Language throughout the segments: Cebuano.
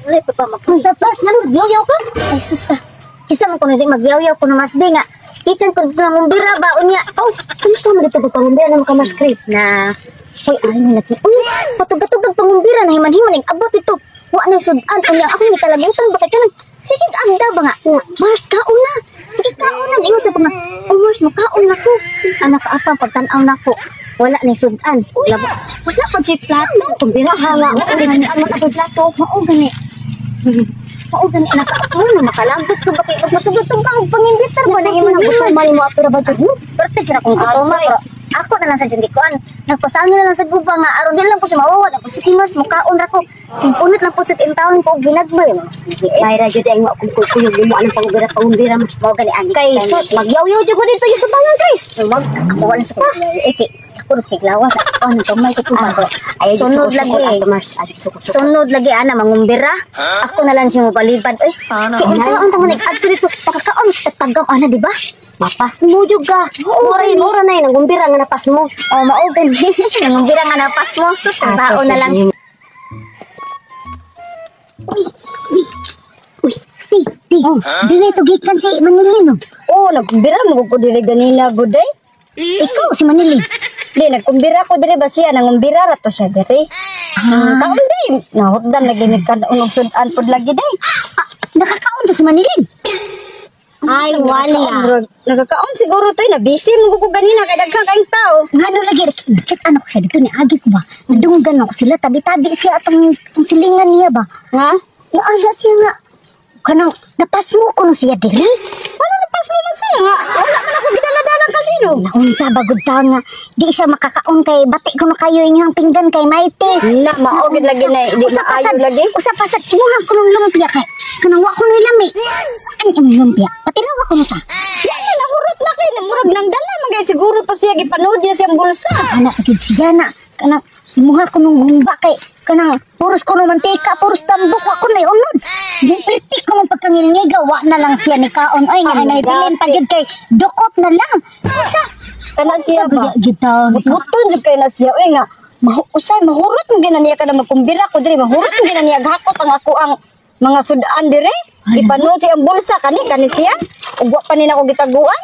Ay, pa magpunsa Mars, ngano nagyaw ka? Ay sus ah. Kisa man kuno di magyaw-yaw ko na Mars B nga. Ikan ko dito nangumbira ba unya. Oh, kumusta man dito pangumbira na maka Mars Chris na. Uy, ay ni laki. Uy, patugatugang pangumbira na himan-himan ning abot ito. Wa na sudan unya ako ni kalagutan ba kay kanang sige anda ba nga. Mars kaon na. Sige kaon na ingon sa ko nga. Oh Mars, mukaon na ko. Anak apa pagtan-aw nako. Wala ni sudan. Labo. Wala pa jud plato. Kumbira ha nga. Wa ni sudan man ato plato. Mao gani. Mao gani anak ako na makalagot ko ba kay pag matugtog og panginditar ba na imo nang gusto mo ato ra ba jud? Pero jud akong gutoma pero ako na lang sa jud kuan. Nagpasangi na lang sa guba nga aron di lang ko siya mawawa. Ako sige Mars mukaon ra ko. Punit lang pud sa intawon ko og ginagmay. May ra jud ay mo akong kuyog mo anang pangumbira pangumbira mas. Mao gani ang Kay sus magyaw-yaw jud ko dito yung tubangan Chris. Wag ako wala sa eh kay ako kay lawas ako nang kamay kay kuba ko. Ay Sunod lagi. Ato Mars, ay sukot. Sunod lagi ana mangumbira. Ako na lang siya mobalibad oy. Kay unsa ang tamo nag-adto dito pakakaon sa tagam ana di ba? Mapas mo jud ka. Mura mura na nangumbira nga napas mo. Oh, mao gani. Nangumbira nga napas mo sus ang tao na lang. Uy, uy. Uy, ti, ti. Dili to gikan si Manilin no. Oh, nagkumbira mo ko diri ganina gud ay. Ikaw si Manilin. Di nagkumbira ko diri ba siya nangumbira ra to siya diri. Ah, kaon di. Nahutdan lagi mi kaon og sudan pud lagi day. Ah, nakakaon to si Manilin. Ay, wala. Nagkakaon siguro to, na busy mo ko ganina kay daghan kayong tao. Ngano lagi nakit anak ko siya dito ni agi ko ba. Nadunggan ako sila tabi-tabi siya atong atong silingan niya ba. Ha? Naala siya nga. Kanang napasmo ko no siya diri. Ano napas mo man siya nga? Wala man ako gidala-dala kalino. Naunsa ba gud taon nga di siya makakaon kay bati ko na kayo inyong pinggan kay Maite. Na mao gid lagi na di Usa pa maayo sad, lagi. usa pa sad imuha ko nung lumpia kay kanang wa ko ni lami. An imong lumpia? Patilaw ko no sa. Siya na nahurot na kay murag nang dala man kay siguro to siya gipanood niya siyang bulsa. Anak gid siya na kanang imuha ko nung humba kay kanang puros ko nung mantika, puros tambok wa ko na unod. Giperti ko mong pagkangilngiga wa na lang siya ni kaon. Oy nga Ang nay bilin pa gyud kay dukot na lang. Unsa? Kana siya ba? Gyud taon. Buton jud kay na siya oy nga usay mahurot mo gina niya kana magkumbira ko diri mahurot mo gina niya gahakot ang ako ang mga sudan dire. Gipanood siya ang bulsa kani kani siya. Ug wa pa ni nako gitaguan.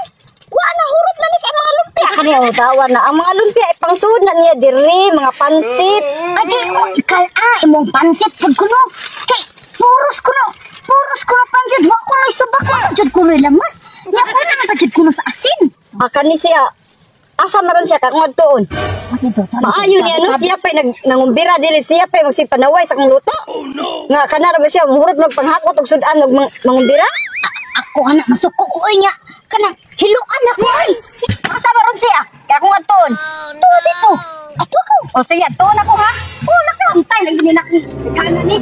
Wa na hurot na ni kay mga lumpia kani oh tawa na ang mga lumpia ipangsud na niya diri mga pansit. Adi, ikal ah, imong pansit pud kuno. Kay puros kuno. Puros kuno pansit wa kuno isubak wa jud kuno lamas. Nya kuno na pa jud kuno sa asin. Ah, kani siya. Asa maron siya kakong adtuon. Maayo niya no siya pa'y nag nangumbira diri siya pa'y magsipanaway sa akong luto. Oh no. Nga kana ra ba siya muhurot magpanghakot og sudan og mangumbira? Ako anak masuko ko oy nya. Kanang hiluan ako oy. Asa maron siya? Kay akong adtuon. Tuwa dito. Ato ko. O sige, adtuon ako ha. Oh, nakaantay lang gini na kana ni.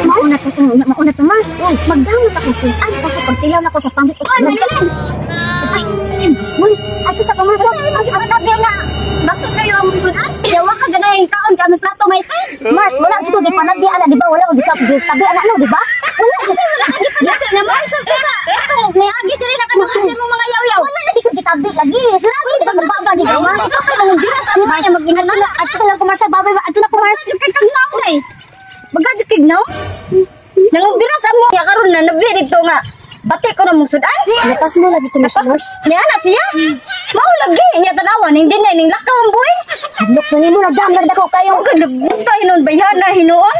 Mauna to, mauna to Mars. Magdamot ako sudan kasi pagtilaw na ko sa pansit. Ay, Manilin! Ay, Mars, ato sa Mars. Ang tabi nga. Bakit kayo ang sudan? Yawa ka ganahing kaon kami plato may tin. Mars, wala jud ko gipanabi ana di ba? Wala ko gisap tabi ana no, di ba? Wala jud. Wala ka gipanabi na Mars sa atong niagi diri na kanang kasi mo mga yaw-yaw. Wala lagi ko gitabi lagi. Surabi ba baba di ba? Mars, Ikaw pa mangumbira sa amo niya mag-ingat ato na ato lang ko Mars, babay ba? Ato na ko Mars. Kay kang naon ay. Baga jud kay naon. Nangumbira sa amo ya karon na nabi dito nga. Bati ko na mong sudan. Lapas mo lagi ko Pas, Mars. niya na siya. Mao lagi niya tanawan hindi na ning lakaw ang buhi. Hadlok na nimo nagdam na ko kayo. Ang ganaguta hinon bayana hinuon.